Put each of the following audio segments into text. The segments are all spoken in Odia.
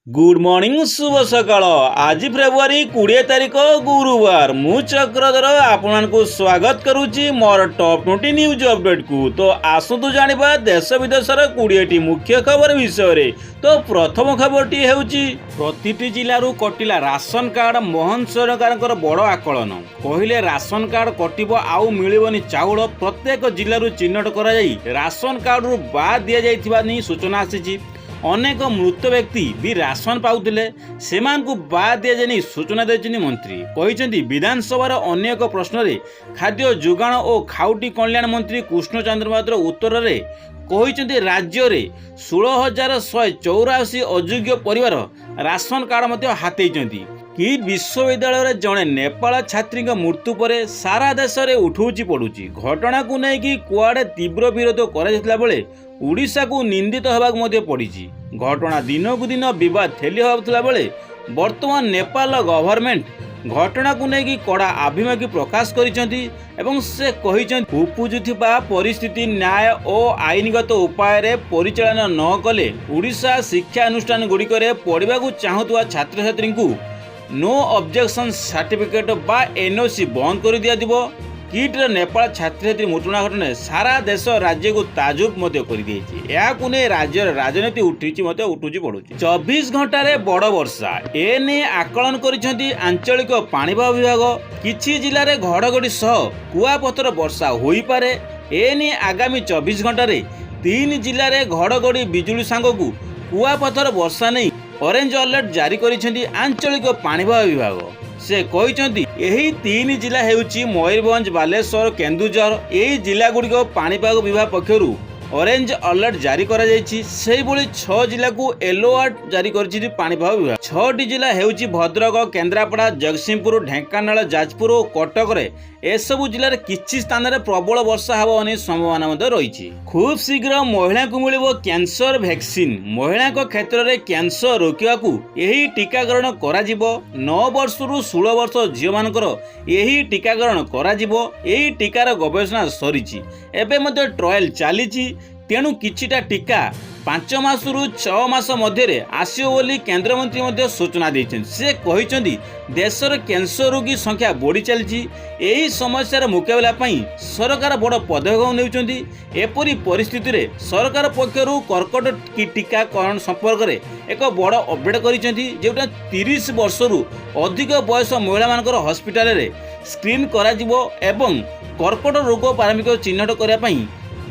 ଗୁଡ୍ ମର୍ଣ୍ଣିଂ, ଶୁଭ ସକାଳ। ଆଜି ଫେବୃଆରୀ 20 ତାରିଖ, ଗୁରୁବାର। ମୁଁ ଚକ୍ରଧର ଆପଣମାନଙ୍କୁ ସ୍ୱାଗତ କରୁଛି ମୋର ଟପ୍ 20 ନ୍ୟୁଜ୍ ଅପଡେଟ୍କୁ। ତ ଆସନ୍ତୁ ଜାଣିବା ଦେଶ ବିଦେଶର 20ଟି ମୁଖ୍ୟ ଖବର ବିଷୟରେ। ତ ପ୍ରଥମ ଖବରଟି ହେଉଛି, ପ୍ରତିଟି ଜିଲ୍ଲାରୁ କଟିଲା ରାସନ କାର୍ଡ। ମୋହନ ସରକାରଙ୍କର ବଡ଼ ଆକଳନ। କହିଲେ ରାସନ କାର୍ଡ କଟିବ, ଆଉ ମିଳିବନି ଚାଉଳ। ପ୍ରତ୍ୟେକ ଜିଲ୍ଲାରୁ ଚିହ୍ନଟ କରାଯାଇ ରାସନ କାର୍ଡରୁ ବାଦ୍ ଦିଆଯାଇଥିବା ନେଇ ସୂଚନା ଆସିଛି। ଅନେକ ମୃତ ବ୍ୟକ୍ତି ବି ରାସନ ପାଉଥିଲେ, ସେମାନଙ୍କୁ ବାଦ୍ ଦିଆଯାଇ ନେଇ ସୂଚନା ଦେଇଛନ୍ତି ମନ୍ତ୍ରୀ। କହିଛନ୍ତି, ବିଧାନସଭାର ଅନ୍ୟ ଏକ ପ୍ରଶ୍ନରେ ଖାଦ୍ୟ ଯୋଗାଣ ଓ ଖାଉଟି କଲ୍ୟାଣ ମନ୍ତ୍ରୀ କୃଷ୍ଣଚନ୍ଦ୍ର ପାତ୍ର ଉତ୍ତରରେ କହିଛନ୍ତି, ରାଜ୍ୟରେ 16,184 ଅଯୋଗ୍ୟ ପରିବାର ରାସନ କାର୍ଡ ମଧ୍ୟ ହାତେଇଛନ୍ତି। କିଟ୍ ବିଶ୍ୱବିଦ୍ୟାଳୟରେ ଜଣେ ନେପାଳ ଛାତ୍ରୀଙ୍କ ମୃତ୍ୟୁ ପରେ ସାରା ଦେଶରେ ଉଠୁଛି ପଡୁଛି। ଘଟଣାକୁ ନେଇକି କୁଆଡ଼େ ତୀବ୍ର ବିରୋଧ କରାଯାଇଥିଲା ବେଳେ ଓଡ଼ିଶାକୁ ନିନ୍ଦିତ ହେବାକୁ ମଧ୍ୟ ପଡ଼ିଛି। ଘଟଣା ଦିନକୁ ଦିନ ବିବାଦ ଠେଲି ହେଉଥିଲା ବେଳେ ବର୍ତ୍ତମାନ ନେପାଳର ଗଭର୍ଣ୍ଣମେଣ୍ଟ ଘଟଣାକୁ ନେଇକି କଡ଼ା ଆଭିମୁଖ୍ୟ ପ୍ରକାଶ କରିଛନ୍ତି ଏବଂ ସେ କହିଛନ୍ତି, ଉପୁଜୁଥିବା ପରିସ୍ଥିତି ନ୍ୟାୟ ଓ ଆଇନଗତ ଉପାୟରେ ପରିଚାଳନା ନ କଲେ ଓଡ଼ିଶା ଶିକ୍ଷାନୁଷ୍ଠାନ ଗୁଡ଼ିକରେ ପଢ଼ିବାକୁ ଚାହୁଁଥିବା ଛାତ୍ରଛାତ୍ରୀଙ୍କୁ ନୋ ଅବଜେକ୍ସନ୍ ସାର୍ଟିଫିକେଟ୍ ବା ଏନ୍ଓସି ବନ୍ଦ କରିଦିଆଯିବ। କିଟ୍ର ନେପାଳ ଛାତ୍ରଛାତ୍ରୀ ମୃତ୍ୟୁ ଘଟଣାରେ ସାରା ଦେଶ ରାଜ୍ୟକୁ ତାଜୁବ ମଧ୍ୟ କରିଦେଇଛି। ଏହାକୁ ନେଇ ରାଜ୍ୟର ରାଜନୀତି ଉଠିଛି ମଧ୍ୟ ଉଠୁଛି ପଡୁଛି। 24 ଘଣ୍ଟାରେ ବଡ଼ ବର୍ଷା, ଏନେଇ ଆକଳନ କରିଛନ୍ତି ଆଞ୍ଚଳିକ ପାଣିପାଗ ବିଭାଗ। କିଛି ଜିଲ୍ଲାରେ ଘଡ଼ଘଡ଼ି ସହ କୁଆପଥର ବର୍ଷା ହୋଇପାରେ। ଏନେଇ ଆଗାମୀ 24 ଘଣ୍ଟାରେ ତିନି ଜିଲ୍ଲାରେ ଘଡ଼ଘଡ଼ି ବିଜୁଳି ସାଙ୍ଗକୁ କୁଆପଥର ବର୍ଷା ନେଇ ଅରେଞ୍ଜ ଆଲର୍ଟ ଜାରି କରିଛନ୍ତି ଆଞ୍ଚଳିକ ପାଣିପାଗ ବିଭାଗ। ସେ କହିଛନ୍ତି, ଏହି ତିନି ଜିଲ୍ଲା ହେଉଛି ମୟୂରଭଞ୍ଜ, ବାଲେଶ୍ୱର, କେନ୍ଦୁଝର। ଏହି ଜିଲ୍ଲାଗୁଡ଼ିକ ପାଣିପାଗ ବିଭାଗ ପକ୍ଷରୁ ଅରେଞ୍ଜ ଆଲର୍ଟ ଜାରି କରାଯାଇଛି। ସେହିଭଳି ଛଅ ଜିଲ୍ଲାକୁ ୟେଲୋ ଆଲର୍ଟ ଜାରି କରିଛି ପାଣିପାଗ ବିଭାଗ। ଛଅଟି ଜିଲ୍ଲା ହେଉଛି ଭଦ୍ରକ, କେନ୍ଦ୍ରାପଡ଼ା, ଜଗତସିଂହପୁର, ଢେଙ୍କାନାଳ, ଯାଜପୁର ଓ କଟକରେ। ଏସବୁ ଜିଲ୍ଲାରେ କିଛି ସ୍ଥାନରେ ପ୍ରବଳ ବର୍ଷା ହେବ ନେଇ ସମ୍ଭାବନା ମଧ୍ୟ ରହିଛି। ଖୁବ୍ ଶୀଘ୍ର ମହିଳାଙ୍କୁ ମିଳିବ କ୍ୟାନ୍ସର ଭ୍ୟାକ୍ସିନ୍। ମହିଳାଙ୍କ କ୍ଷେତ୍ରରେ କ୍ୟାନ୍ସର ରୋକିବାକୁ ଏହି ଟୀକାକରଣ କରାଯିବ। 9 ବର୍ଷରୁ 16 ବର୍ଷ ଝିଅମାନଙ୍କର ଏହି ଟୀକାକରଣ କରାଯିବ। ଏହି ଟୀକାର ଗବେଷଣା ସରିଛି, ଏବେ ମଧ୍ୟ ଟ୍ରାଏଲ୍ ଚାଲିଛି। ତେଣୁ କିଛିଟା ଟୀକା 5 ମାସରୁ 6 ମାସ ମଧ୍ୟରେ ଆସିବ ବୋଲି କେନ୍ଦ୍ରମନ୍ତ୍ରୀ ମଧ୍ୟ ସୂଚନା ଦେଇଛନ୍ତି। ସେ କହିଛନ୍ତି, ଦେଶର କ୍ୟାନ୍ସର ରୋଗୀ ସଂଖ୍ୟା ବଢ଼ି ଚାଲିଛି। ଏହି ସମସ୍ୟାର ମୁକାବିଲା ପାଇଁ ସରକାର ବଡ଼ ପଦକ୍ଷେପ ନେଉଛନ୍ତି। ଏପରି ପରିସ୍ଥିତିରେ ସରକାର ପକ୍ଷରୁ କର୍କଟ ଟୀକାକରଣ ସମ୍ପର୍କରେ ଏକ ବଡ଼ ଅପଡେଟ୍ କରିଛନ୍ତି, ଯେଉଁଟା 30 ବର୍ଷରୁ ଅଧିକ ବୟସ ମହିଳାମାନଙ୍କର ହସ୍ପିଟାଲରେ ସ୍କ୍ରିନ୍ କରାଯିବ ଏବଂ କର୍କଟ ରୋଗ ପ୍ରାରମ୍ଭିକ ଚିହ୍ନଟ କରିବା ପାଇଁ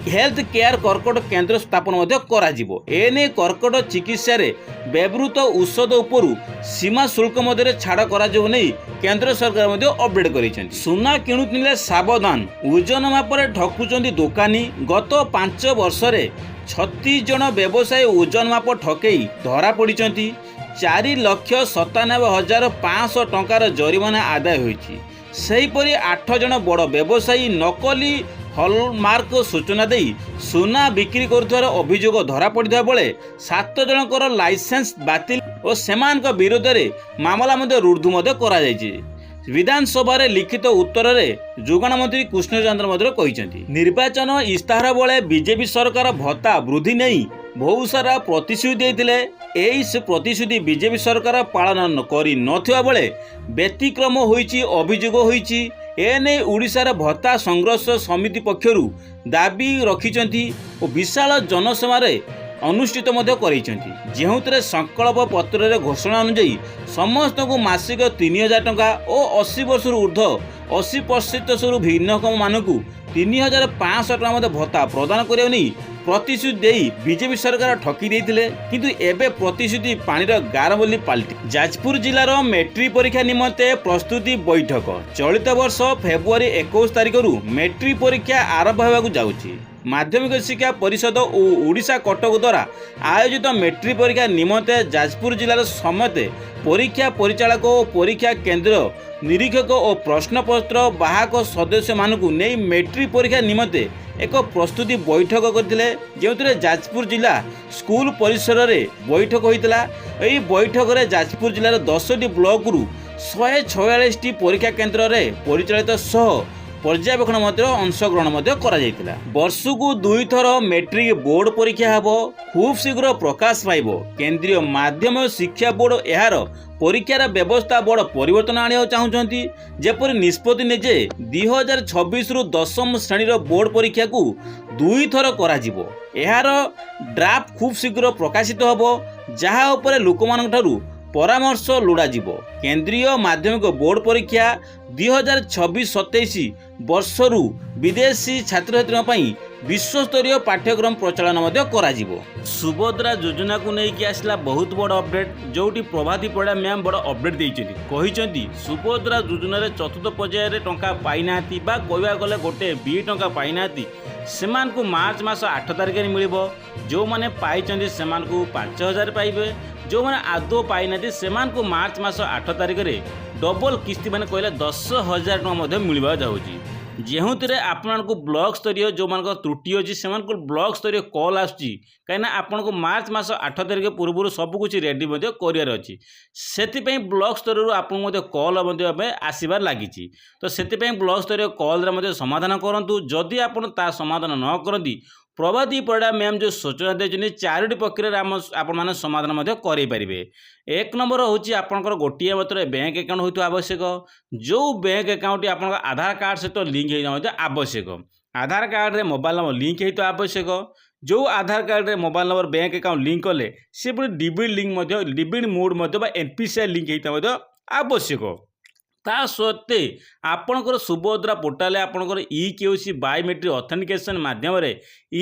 ହେଲ୍ଥ କେୟାର କର୍କଟ କେନ୍ଦ୍ର ସ୍ଥାପନ ମଧ୍ୟ କରାଯିବ। ଏନେଇ କର୍କଟ ଚିକିତ୍ସାରେ ବ୍ୟବହୃତ ଔଷଧ ଉପରୁ ସୀମା ଶୁଳ୍କ ମଧ୍ୟରେ ଛାଡ଼ କରାଯିବ ନେଇ କେନ୍ଦ୍ର ସରକାର ମଧ୍ୟ ଅପଡେଟ୍ କରିଛନ୍ତି। ସୁନା କିଣୁଥିଲେ ସାବଧାନ, ଓଜନ ମାପରେ ଠକୁଛନ୍ତି ଦୋକାନୀ। ଗତ 5 ବର୍ଷରେ 36 ଜଣ ବ୍ୟବସାୟୀ ଓଜନ ମାପ ଠକେଇ ଧରା ପଡ଼ିଛନ୍ତି। 4,97,500 ଟଙ୍କାର ଜରିମାନା ଆଦାୟ ହୋଇଛି। ସେହିପରି ଆଠ ଜଣ ବଡ଼ ବ୍ୟବସାୟୀ ନକଲି ହଲମାର୍କ ସୂଚନା ଦେଇ ସୁନା ବିକ୍ରି କରୁଥିବାର ଅଭିଯୋଗ ଧରା ପଡ଼ିଥିବା ବେଳେ ସାତ ଜଣଙ୍କର ଲାଇସେନ୍ସ ବାତିଲ ଓ ସେମାନଙ୍କ ବିରୋଧରେ ମାମଲା ମଧ୍ୟ ରୁଜୁ ମଧ୍ୟ କରାଯାଇଛି। ବିଧାନସଭାରେ ଲିଖିତ ଉତ୍ତରରେ ଯୋଗାଣ ମନ୍ତ୍ରୀ କୃଷ୍ଣଚନ୍ଦ୍ର ମଧ୍ୟ କହିଛନ୍ତି, ନିର୍ବାଚନ ଇସ୍ତାହାର ବେଳେ ବିଜେପି ସରକାର ଭତ୍ତା ବୃଦ୍ଧି ନେଇ ବହୁ ସାରା ପ୍ରତିଶ୍ରୁତି ଦେଇଥିଲେ। ଏହି ସେ ପ୍ରତିଶ୍ରୁତି ବିଜେପି ସରକାର ପାଳନ କରି ନଥିବା ବେଳେ ବ୍ୟତିକ୍ରମ ହୋଇଛି, ଅଭିଯୋଗ ହୋଇଛି। ଏନେଇ ଓଡ଼ିଶାର ଭତ୍ତା ସଂଘର୍ଷ ସମିତି ପକ୍ଷରୁ ଦାବି ରଖିଛନ୍ତି ଓ ବିଶାଳ ଜନସଭାରେ ଅନୁଷ୍ଠିତ ମଧ୍ୟ କରାଇଛନ୍ତି, ଯେଉଁଥିରେ ସଂକଳ୍ପ ପତ୍ରରେ ଘୋଷଣା ଅନୁଯାୟୀ ସମସ୍ତଙ୍କୁ ମାସିକ 3000 ଟଙ୍କା ଓ 80 ବର୍ଷରୁ ଉର୍ଦ୍ଧ୍ୱ 80 ପ୍ରତିଶତରୁ ଭିନ୍ନକ୍ଷମମାନଙ୍କୁ 3500 ଟଙ୍କା ମଧ୍ୟ ଭତ୍ତା ପ୍ରଦାନ କରିବା ନେଇ ପ୍ରତିଶ୍ରୁତି ଦେଇ ବିଜେପି ସରକାର ଠକି ଦେଇଥିଲେ। କିନ୍ତୁ ଏବେ ପ୍ରତିଶ୍ରୁତି ପାଣିର ଗାର ବୋଲି ପାଲଟି। ଯାଜପୁର ଜିଲ୍ଲାର ମେଟ୍ରିକ ପରୀକ୍ଷା ନିମନ୍ତେ ପ୍ରସ୍ତୁତି ବୈଠକ। ଚଳିତ ବର୍ଷ ଫେବୃଆରୀ 21 ତାରିଖରୁ ମେଟ୍ରିକ ପରୀକ୍ଷା ଆରମ୍ଭ ହେବାକୁ ଯାଉଛି। ମାଧ୍ୟମିକ ଶିକ୍ଷା ପରିଷଦ ଓ ଓଡ଼ିଶା କଟକ ଦ୍ୱାରା ଆୟୋଜିତ ମେଟ୍ରିକ ପରୀକ୍ଷା ନିମନ୍ତେ ଯାଜପୁର ଜିଲ୍ଲାର ସମସ୍ତେ ପରୀକ୍ଷା ପରିଚାଳକ ଓ ପରୀକ୍ଷା କେନ୍ଦ୍ର ନିରୀକ୍ଷକ ଓ ପ୍ରଶ୍ନପତ୍ର ବାହକ ସଦସ୍ୟମାନଙ୍କୁ ନେଇ ମେଟ୍ରିକ ପରୀକ୍ଷା ନିମନ୍ତେ ଏକ ପ୍ରସ୍ତୁତି ବୈଠକ କରିଥିଲେ, ଯେଉଁଥିରେ ଯାଜପୁର ଜିଲ୍ଲା ସ୍କୁଲ ପରିସରରେ ବୈଠକ ହୋଇଥିଲା। ଏହି ବୈଠକରେ ଯାଜପୁର ଜିଲ୍ଲାର 10ଟି ବ୍ଲକରୁ 146ଟି ପରୀକ୍ଷା କେନ୍ଦ୍ରରେ ପରିଚାଳିତ ସହ ପର୍ଯ୍ୟବେକ୍ଷଣ ମଧ୍ୟ ଅଂଶଗ୍ରହଣ ମଧ୍ୟ କରାଯାଇଥିଲା। ବର୍ଷକୁ ଦୁଇଥର ମେଟ୍ରିକ ବୋର୍ଡ ପରୀକ୍ଷା ହେବ, ଖୁବ୍ ଶୀଘ୍ର ପ୍ରକାଶ ପାଇବ। କେନ୍ଦ୍ରୀୟ ମାଧ୍ୟମିକ ଶିକ୍ଷା ବୋର୍ଡ ଏହାର ପରୀକ୍ଷାର ବ୍ୟବସ୍ଥା ବଡ଼ ପରିବର୍ତ୍ତନ ଆଣିବାକୁ ଚାହୁଁଛନ୍ତି, ଯେପରି ନିଷ୍ପତ୍ତି ନେଇ 2026ରୁ ଦଶମ ଶ୍ରେଣୀର ବୋର୍ଡ ପରୀକ୍ଷାକୁ ଦୁଇଥର କରାଯିବ। ଏହାର ଡ୍ରାଫ୍ଟ ଖୁବ୍ ଶୀଘ୍ର ପ୍ରକାଶିତ ହେବ, ଯାହା ଉପରେ ଲୋକମାନଙ୍କ ଠାରୁ ପରାମର୍ଶ ଲୋଡ଼ାଯିବ। କେନ୍ଦ୍ରୀୟ ମାଧ୍ୟମିକ ବୋର୍ଡ ପରୀକ୍ଷା 2026-27 ବର୍ଷରୁ ବିଦେଶୀ ଛାତ୍ରଛାତ୍ରୀଙ୍କ ପାଇଁ ବିଶ୍ୱସ୍ତରୀୟ ପାଠ୍ୟକ୍ରମ ପ୍ରଚଳନ ମଧ୍ୟ କରାଯିବ। ସୁଭଦ୍ରା ଯୋଜନାକୁ ନେଇକି ଆସିଲା ବହୁତ ବଡ଼ ଅପଡେଟ୍, ଯେଉଁଠି ପ୍ରଭାତୀ ପରିଡ଼ା ମ୍ୟାମ୍ ବଡ଼ ଅପଡେଟ୍ ଦେଇଛନ୍ତି। କହିଛନ୍ତି, ସୁଭଦ୍ରା ଯୋଜନାରେ ଚତୁର୍ଥ ପର୍ଯ୍ୟାୟରେ ଟଙ୍କା ପାଇନାହାନ୍ତି ବା କହିବାକୁ ଗଲେ ଗୋଟେ ବି ଟଙ୍କା ପାଇନାହାନ୍ତି, ସେମାନଙ୍କୁ ମାର୍ଚ୍ଚ ମାସ 8 ତାରିଖରେ ମିଳିବ। ଯେଉଁମାନେ ପାଇଛନ୍ତି ସେମାନଙ୍କୁ 5000 ପାଇବେ। ଯେଉଁମାନେ ଆଦୌ ପାଇନାହାନ୍ତି, ସେମାନଙ୍କୁ ମାର୍ଚ୍ଚ ମାସ 8 ତାରିଖରେ ଡବଲ କିସ୍ତି, ମାନେ କହିଲେ 10,000 ଟଙ୍କା ମଧ୍ୟ ମିଳିବାକୁ ଯାଉଛି। ଯେଉଁଥିରେ ଆପଣଙ୍କୁ ବ୍ଲକ ସ୍ତରୀୟ ଯେଉଁମାନଙ୍କର ତ୍ରୁଟି ଅଛି, ସେମାନଙ୍କୁ ବ୍ଲକ ସ୍ତରୀୟ କଲ୍ ଆସୁଛି, କାହିଁକିନା ଆପଣଙ୍କୁ ମାର୍ଚ୍ଚ ମାସ 8 ତାରିଖ ପୂର୍ବରୁ ସବୁକିଛି ରେଡ଼ି ମଧ୍ୟ କରିବାର ଅଛି। ସେଥିପାଇଁ ବ୍ଲକ ସ୍ତରରୁ ଆପଣଙ୍କୁ ମଧ୍ୟ କଲ୍ ମଧ୍ୟ ଏବେ ଆସିବାରେ ଲାଗିଛି। ତ ସେଥିପାଇଁ ବ୍ଲକ ସ୍ତରୀୟ କଲ୍ରେ ମଧ୍ୟ ସମାଧାନ କରନ୍ତୁ। ଯଦି ଆପଣ ତା ସମାଧାନ ନ କରନ୍ତି, ପ୍ରଭାତୀ ପରିଡ଼ା ମ୍ୟାମ୍ ଯେଉଁ ସୂଚନା ଦେଇଛନ୍ତି, ଚାରୋଟି ପ୍ରକ୍ରିୟାରେ ଆମ ଆପଣମାନେ ସମାଧାନ ମଧ୍ୟ କରାଇପାରିବେ। ଏକ ନମ୍ବର ହେଉଛି, ଆପଣଙ୍କର ଗୋଟିଏ ମାତ୍ର ବ୍ୟାଙ୍କ ଆକାଉଣ୍ଟ ହୋଇଥିବା ଆବଶ୍ୟକ, ଯେଉଁ ବ୍ୟାଙ୍କ ଆକାଉଣ୍ଟଟି ଆପଣଙ୍କ ଆଧାର କାର୍ଡ଼ ସହିତ ଲିଙ୍କ ହେଇଥିବା ମଧ୍ୟ ଆବଶ୍ୟକ। ଆଧାର କାର୍ଡ଼ରେ ମୋବାଇଲ ନମ୍ବର ଲିଙ୍କ ହେଇଥିବା ଆବଶ୍ୟକ। ଯେଉଁ ଆଧାର କାର୍ଡ଼ରେ mobile number, bank account link କଲେ, ସେ ପୁଣି ଡିବିଟି ଲିଙ୍କ ମଧ୍ୟ, ଡିବିଟି ମୋଡ଼ ମଧ୍ୟ ବା ଏନ୍ପିସିଆଇ ଲିଙ୍କ ହେଇଥିବା ମଧ୍ୟ ଆବଶ୍ୟକ। ତା ସତ୍ତ୍ୱେ ଆପଣଙ୍କର ସୁଭଦ୍ରା ପୋର୍ଟାଲରେ ଆପଣଙ୍କର ଇ କେୱାଇସି ବାୟୋମେଟ୍ରିକ୍ ଅଥେଣ୍ଟିକେସନ୍ ମାଧ୍ୟମରେ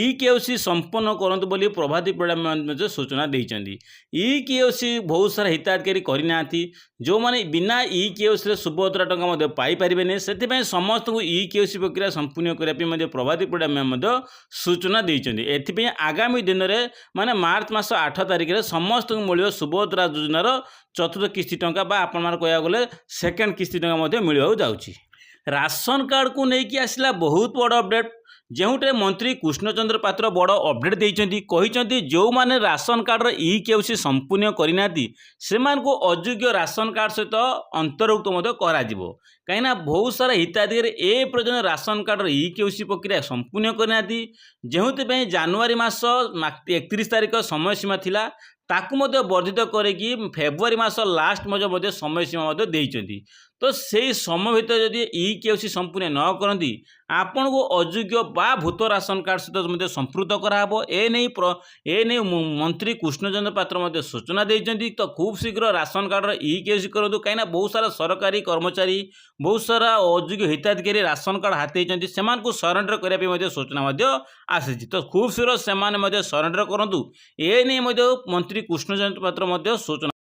ଇ କେୱାଇସି ସମ୍ପନ୍ନ କରନ୍ତୁ ବୋଲି ପ୍ରଭାତୀ ପରିଡ଼ା ମଧ୍ୟ ସୂଚନା ଦେଇଛନ୍ତି। ଇ କେୱାଇସି ବହୁତ ସାରା ହିତାଧିକାରୀ କରିନାହାନ୍ତି, ଯେଉଁମାନେ ବିନା ଇ କେୱାଇସିରେ ସୁଭଦ୍ରା ଟଙ୍କା ମଧ୍ୟ ପାଇପାରିବେନି। ସେଥିପାଇଁ ସମସ୍ତଙ୍କୁ ଇ କେୱାଇସି ପ୍ରକ୍ରିୟା ସମ୍ପୂର୍ଣ୍ଣ କରିବା ପାଇଁ ମଧ୍ୟ ପ୍ରଭାତୀ ପରିଡ଼ା ମ୍ୟାମ୍ ମଧ୍ୟ ସୂଚନା ଦେଇଛନ୍ତି। ଏଥିପାଇଁ ଆଗାମୀ ଦିନରେ, ମାନେ ମାର୍ଚ୍ଚ ମାସ 8 ତାରିଖରେ ସମସ୍ତଙ୍କୁ ମିଳିବ ସୁଭଦ୍ରା ଯୋଜନାର ଚତୁର୍ଥ କିସ୍ତି ଟଙ୍କା ବା ଆପଣମାନେ କହିବାକୁ ଗଲେ ସେକେଣ୍ଡ କିସ୍ତି ଟଙ୍କା ମଧ୍ୟ ମିଳିବାକୁ ଯାଉଛି। ରାସନ କାର୍ଡ଼କୁ ନେଇକି ଆସିଲା ବହୁତ ବଡ଼ ଅପଡେଟ୍, ଯେଉଁଥିରେ ମନ୍ତ୍ରୀ କୃଷ୍ଣଚନ୍ଦ୍ର ପାତ୍ର ବଡ଼ ଅପଡେଟ୍ ଦେଇଛନ୍ତି। କହିଛନ୍ତି, ଯେଉଁମାନେ ରାସନ କାର୍ଡ଼ର ଇ କେୱାଇସି ସମ୍ପୂର୍ଣ୍ଣ କରିନାହାନ୍ତି, ସେମାନଙ୍କୁ ଅଯୋଗ୍ୟ ରାସନ କାର୍ଡ଼ ସହିତ ଅନ୍ତର୍ଭୁକ୍ତ ମଧ୍ୟ କରାଯିବ। କାହିଁକିନା ବହୁତ ସାରା ହିତାଧିକାରୀ ଏ ପର୍ଯ୍ୟନ୍ତ ରାସନ କାର୍ଡ଼ର ଇ କେୱାଇସି ପ୍ରକ୍ରିୟା ସମ୍ପୂର୍ଣ୍ଣ କରିନାହାନ୍ତି, ଯେଉଁଥିପାଇଁ ଜାନୁଆରୀ ମାସ 31 ତାରିଖ ସମୟ ସୀମା ଥିଲା, ତାକୁ ମଧ୍ୟ ବର୍ଦ୍ଧିତ କରିକି ଫେବୃଆରୀ ମାସ ଲାଷ୍ଟ ମଧ୍ୟ ସମୟ ସୀମା ମଧ୍ୟ ଦେଇଛନ୍ତି। ତ ସେଇ ସମୟ ଭିତରେ ଯଦି ଇ କେୱାଇସି ସମ୍ପୂର୍ଣ୍ଣ ନ କରନ୍ତି, ଆପଣଙ୍କୁ ଅଯୋଗ୍ୟ ବା ଭୂତ ରାସନ କାର୍ଡ଼ ସହିତ ମଧ୍ୟ ସମ୍ପୃକ୍ତ କରାହେବ। ଏ ନେଇ ମନ୍ତ୍ରୀ କୃଷ୍ଣଚନ୍ଦ୍ର ପାତ୍ର ମଧ୍ୟ ସୂଚନା ଦେଇଛନ୍ତି। ତ ଖୁବ୍ ଶୀଘ୍ର ରାସନ କାର୍ଡ଼ର ଇ କେୱାଇସି କରନ୍ତୁ, କାହିଁକିନା ବହୁତ ସାରା ସରକାରୀ କର୍ମଚାରୀ, ବହୁତ ସାରା ଅଯୋଗ୍ୟ ହିତାଧିକାରୀ ରାସନ କାର୍ଡ଼ ହାତେଇଛନ୍ତି। ସେମାନଙ୍କୁ ସରେଣ୍ଡର କରିବା ପାଇଁ ମଧ୍ୟ ସୂଚନା ମଧ୍ୟ ଆସିଛି। ତ ଖୁବ୍ ଶୀଘ୍ର ସେମାନେ ମଧ୍ୟ ସରେଣ୍ଡର କରନ୍ତୁ, ଏ ନେଇ ମଧ୍ୟ ମନ୍ତ୍ରୀ କୃଷ୍ଣଚନ୍ଦ୍ର ପାତ୍ର ମଧ୍ୟ ସୂଚନା